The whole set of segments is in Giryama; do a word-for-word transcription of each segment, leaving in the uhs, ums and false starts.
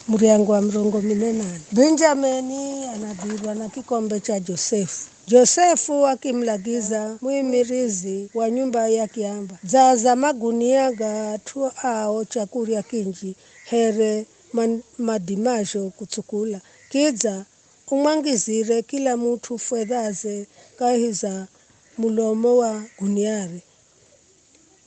Muryango wa mirongo mine nane. Benjamini anabirwa na kikombe cha Josefu. Josefu akimulagiza muimirizi wa nyumba akiamba, "Dzaza magunia ga at'u ao chakurya kinji here man-, madimazho kutsukula. Kidza umwangizire kila mut'u fedhaze kahi za mulomo wa guniare.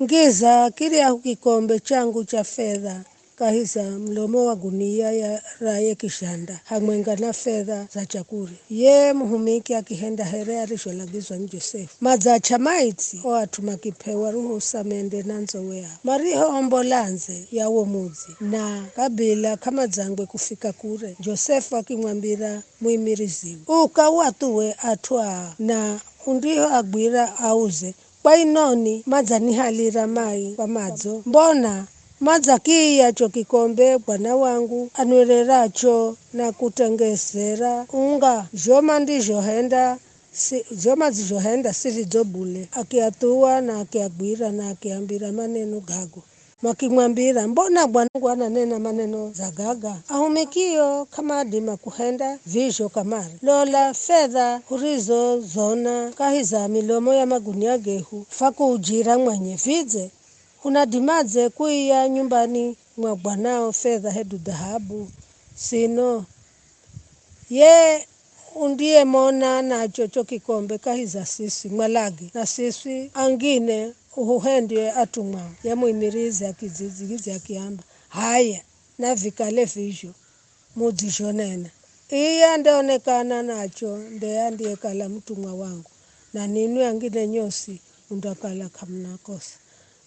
Ngiza kiryahu kikombe changu cha fedha kahi za mulomo wa gunia ya ra ye kizhanda, hamwenga na fedha za chakurya." Ye muhumiki akihenda here arizholagizwa ni Josefu. Madzach'a maitsi o at'u makip'ewa ruhusa mende na ndzo wao. Marihoombola ndze ya wo mudzi, na kabila k'amadzangwe kufika kure, Josefu akimwambira muimiriziwe, "Uka uathuwe at'u aa, na undihoagwira auze, 'Kwainoni madzanihalira mai kwa madzo? Mbona madzakiiya cho kikombe bwana wangu anwereracho na kutengezera unga?' Zho mandizhohenda si, zho madzizhohenda si vidzo bule." Akiathuwa na akiagwira na akiambira maneno gago. Makimwambira, "Mbona bwana wangu ananena maneno dza gaga? Ahumikio k'amadima kuhenda vizho kamare. Lola, fedha hurizozona kahi za milomo ya magunia gehu fwakuujira mwenye. Vidze unadimadze kuiya nyumbani mwa bwanao fedha hedu dhahabu? Sino ye undiyemona nacho cho kikombe kahi za siswi, mwalage, na siswi angine uhuhendye atumwao." Ye muimirizi akidzigidzya akiamba, "H'aya, navikale vizho mudzizhonena. Iye andeonekana nacho nde andiyekala mutumwa wangu, na ninwi angine nyosi mundakala k'amuna kosa."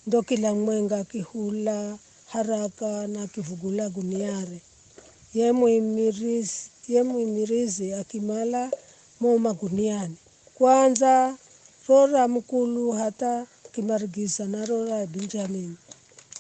Ndo kila mumwenga akihula haraka na akivugula guniare. Ye muimirizi, ye muimirizi akimala mo maguniani, kwandza ro ra mukulu hatha akimarigiza na ro ra Benjamini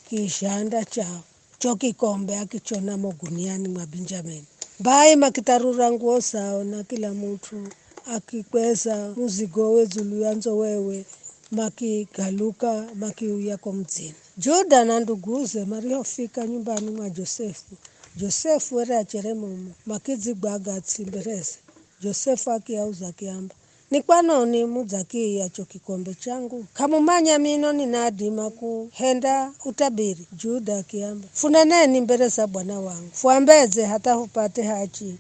kizhanda chao. Cho kikombe akichona mo guniani mwa Benjamini. Bai makitharura nguwo zao, na kila mut'u akikweza muzigowe dzulu ya ndzowewe, makigaluka makiuya ko mudzini. Juda na nduguze marihofika nyumbani mwa Josefu, Josefu were achere mumo, makidzigwaga ts'i mbereze. Josefu akiauza akiamba, "Ni kwanoni mudzakiiya cho kikombe changu? K'amumanya mino ninadima kuhenda utabiri?" Juda akiamba, "Funeneni mbere za bwana wangu, fuambedze hatha hupate hachi.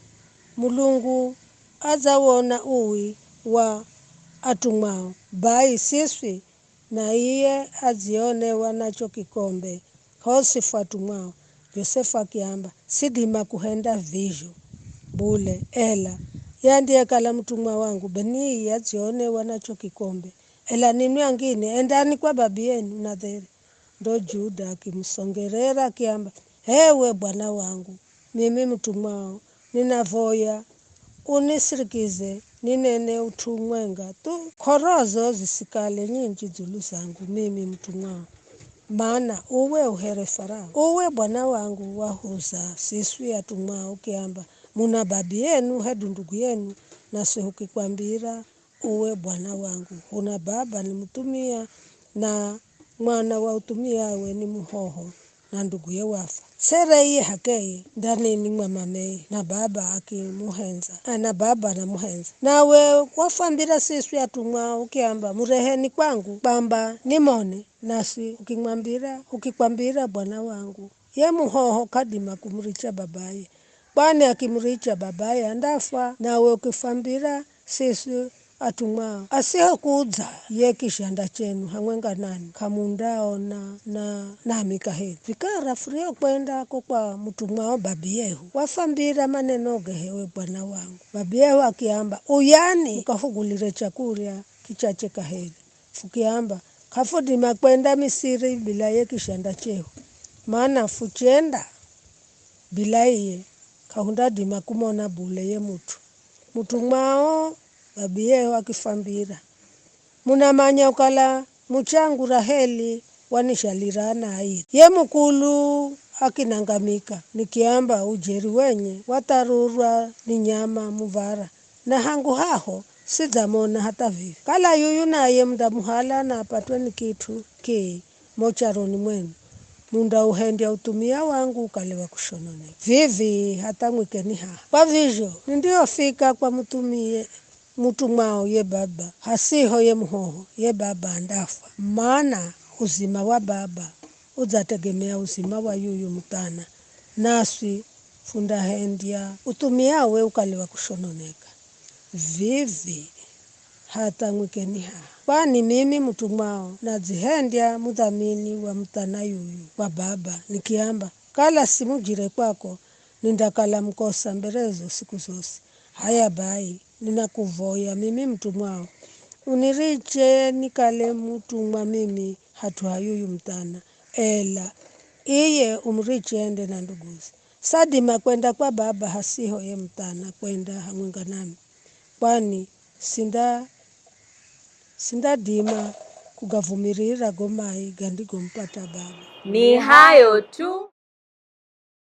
Mulungu adzawona uwi wa atumwao, bai siswi na iye adzionewa na cho kikombe, hosi fu atumwao." Josefu akiamba, "Sidima kuhenda vizho bule, ela ye andiyekala mutumwa wangu be ni iye adzionewa na cho kikombe, ela ninwi angine endani kwa babiyenu na dheri." Ndo Juda akimusongerera akiamba, "H'ewe bwana wangu, mimi mutumwao, ninavoya unisirikize ninene ut'u umwenga thu, k'orozo zisikale nyinji dzulu zangu mimi mutumwao, mana uwe u here Farao. Uwe bwana wangu wahuza siswi atumwao ukiamba, 'Muna babiyenu hedu nduguyenu,' nasi hukikwambira, 'Uwe bwana wangu, huna baba ni muthumia, na mwana wa uthumiawe ni muhoho, na nduguye wafa.' Sere iye h'akeye ndaneni mwa mameye, na baba akimuhendza, a, na baba anamuhendza. Nawe wafwambira siswi atumwao ukiamba, 'Mureheni kwangu, kwamba nimone,' nasi ukimwambira, ukikwambira, 'Bwana wangu, ye muhoho k'adima kumuricha babaye, kwani akimuricha babaye andafwa,' nawe ukifwambira siswi atumwao, 'Asihokudza ye kizhanda chenu hamwenga nanwi, k'amundaona na nami kaheri.' Vikara furihokwenda ko kwa mutumwao babiyehu, wafwambira manenoge, h'ewe bwana wangu. Babiyehu akiamba, 'Uyani mukahugulire chakurya kichache kaheri.' Fukiamba, 'K'afudima kwenda Misiri bila ye kizhanda chehu, mana fuchenda bila iye, k'ahundadima kumona bule ye mut'u.' Mutumwao babiyehu akifwambira, 'Munamanya ukala muchangu Raheli wanizhalira ana airi. Ye mukulu akinangamika, nikiamba, ujeri wenye watharurwa ni nyama muv̱ara, na hangu haho sidzamona hatha vivi. Kala yuyu naye mundamuhala na apatwe ni kit'u ki mo charoni mwenu.' Mundauhendya uthumia wangu ukale wa kushononeka. Vivi hatha mwikeni haha. Kwa vizho, nindiyofika kwa muthumie mutumwao ye baba, hasiho ye muhoho, ye baba andafwa. Mana uzima wa baba udzategemea uzima wa yuyu muthana, naswi fundahendya uthumiawe ukale wa kushononeka. Vivi hatha mwikeni haha. Kwani mimi mutumwao nadzihendya mudhamini wa muthana yuyu wa baba, nikiamba, kala simujire kwako, nindakala mukosa mberezo siku zosi. Haya bai, ninakuvoya mimi mutumwao, uniriche nikale mutumwa mimi hat'u ha yuyu muthana, ela iye umuriche ende na nduguze. Sadima kwenda kwa baba hasiho ye muthana kwenda hamwenga nami, kwani sinda sindadima kugavumirira go mai gandigomupata baba. Ni hayo tu.